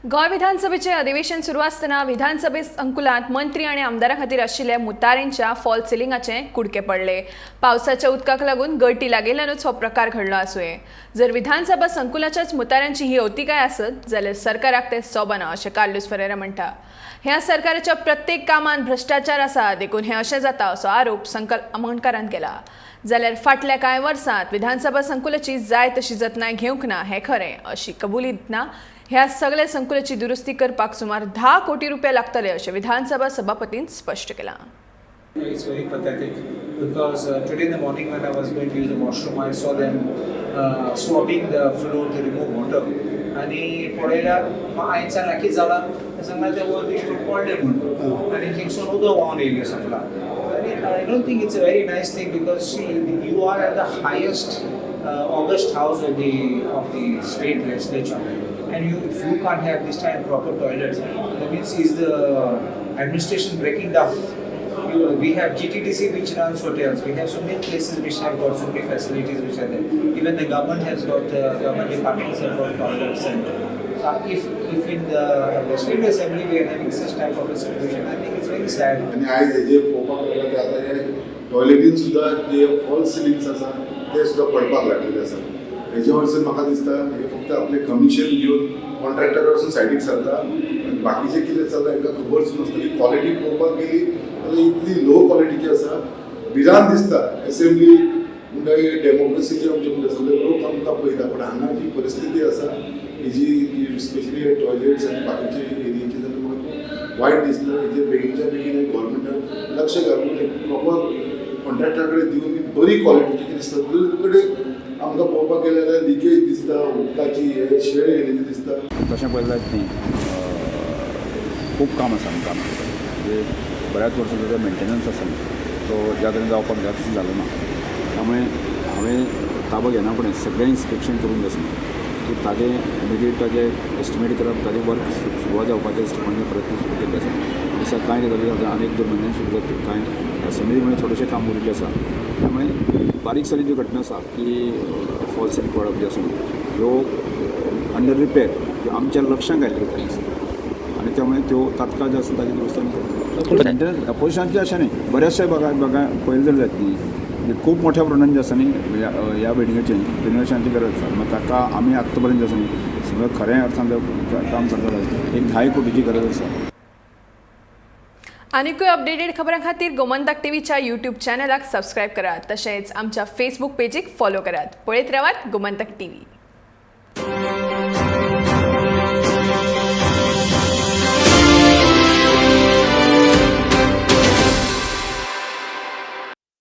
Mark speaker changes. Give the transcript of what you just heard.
Speaker 1: गोंय विधानसभेचें अधिवेशन सुरू आसतना विधानसभे संकुलांत मंत्री आनी आमदारां खातीर आशिल्ल्या मुतारेंच्या फॉल सिलिंगाचे कुडके पडले. पावसाच्या उदकाक लागून गळटी लागिल्ल्यानूच हो प्रकार घडलो आसुये. जर विधानसभा संकुलाच्याच मुताऱ्यांची ही अवतिकाय आसत जाल्यार सरकाराक तें सोबना अशें कार्लूस फेरेरा म्हणटा. ह्या सरकाराच्या प्रत्येक कामांत भ्रश्टाचार आसा, देखून हें अशें जाता असो आरोप संकल्प आमोणकारान केला. जाल्यार फाटल्या कांय वर्सांत विधानसभा संकुलाची जाय तशी जतनाय घेवंक ना हें खरें अशी कबुली दितना ह्या सगळ्या संकुलाची दुरुस्ती करपाक सुमार 10 कोटी रुपया लागतले अशें विधानसभा सभापतीन स्पश्ट केलां.
Speaker 2: It's very pathetic because today in the morning when I was going to use the washroom, I saw them swabbing the floor to remove water. आनी पळयल्यार हांवें सांगलां, कितें जालां? ते सांगला, ते वयर पडले म्हणून आनी थिंगसून उदक व्हांवन येयलें सगळां. आनी I don't think it's a very nice thing because, see, you are at the highest august house of the state legislature and you if you can't have this time proper toilets, that means, is the administration breaking down? We have GTDC, which runs hotels. We have so many places which have got so many facilities which are there. Even the government has got, government departments have got toilets, and so if in the legislative assembly we are having such type of a situation, I think it's very sad.
Speaker 3: आनी आयज हेजे पळोवपाक गेल्यार ते आतां हे टॉयलेटीन सुद्दां जे falls ceilings आसा ते सुद्दां पडपाक लागलेले आसा. हेजे वरसून म्हाका दिसता, हे फक्त आपलें कमिशन घेवन कॉन्ट्रॅक्टरा वरसून सायडीक सरता आनी बाकीचें कितें चल्लां हेंकां खबरच नासता. ही क्वॉलिटी पळोवपाक गेली जाल्यार इतली लो क्वॉलिटीची आसा, भिरांत दिसता. एसेंब्ली म्हणटगीर डेमोक्रेसीचे आमचे म्हणटा, सगळे लोक आमकां पळयता, पण हांगा जी परिस्थिती आसा हेजी, स्पेशली टॉयलेट्स आनी बाकीचे एरियेची, जाल्यार म्हाका खूब वायट दिसता. हेजेर बेगीनच्या बेगीन गव्हर्मेंटान लक्ष घालून एक प्रॉपर कॉन्ट्रॅक्टरा कडेन दिवन बरी क्वॉलिटीची कितें. सगळे कडेन आमकां पळोवपाक गेलें जाल्यार लिकेज दिसता उदकाची, हे शेळ येयलेली दिसता.
Speaker 4: तशें पळयलें जायत न्ही, खूब काम आसा आमकां आमचे कडेन. म्हणजे बऱ्याच वर्सां ताचो मेंटेनन्स आसा न्ही, तो ज्या तरेन जावपाक जाय तशें जालो ना. त्यामुळे हांवें ताबो घेना फुडें सगळें इन्स्पेक्शन करून आसा की ताजें इमिडिएट ताजें एस्टिमेट करप, ताजें वर्क सुरवात जावपाचें एस्टिमेट प्रयत्न सुरू केल्ले आसा. आसा कांय गजाली आतां आनी एक दोन म्हयन्यान सुरू जातल्यो. कांय असेंब्ली म्हणल्यार थोडेशें काम उरिल्लें आसा. त्यामुळे बारीक सारीक ज्यो घटना आसा की फॉल्स सिलींग पडप जे आसा, ह्यो अंडर रिपेर, ज्यो आमच्या लक्षांत आयिल्ल्यो गजाली आसा आनी त्यामुळे त्यो तात्काळ जे आसा ताजी दुरुस्ती आमी करतले. मेंटेनन्स अपोजिशनाचें अशें न्ही, बऱ्याचशा भागात बघा पळयलें जर जायत न्ही, म्हणजे खूब मोठ्या प्रमाणान जे आसा न्ही, ह्या बिल्डिंगेचें रिनोवेशनाची गरज आसा. मागीर ताका आमी आत्तां पर्यंत जे आसा न्ही, सगळें खऱ्या अर्थान जर काम करता जाल्यार एक 10 कोटीची गरज आसा.
Speaker 1: आनिकूय अपडेटेड खबरां खातीर गोमंतक टीव्हीच्या यूट्यूब चॅनलाक सबस्क्रायब करात, तशेंच आमच्या फेसबूक पेजीक फॉलो करात. पळयत रावात गोमंतक टीव्ही.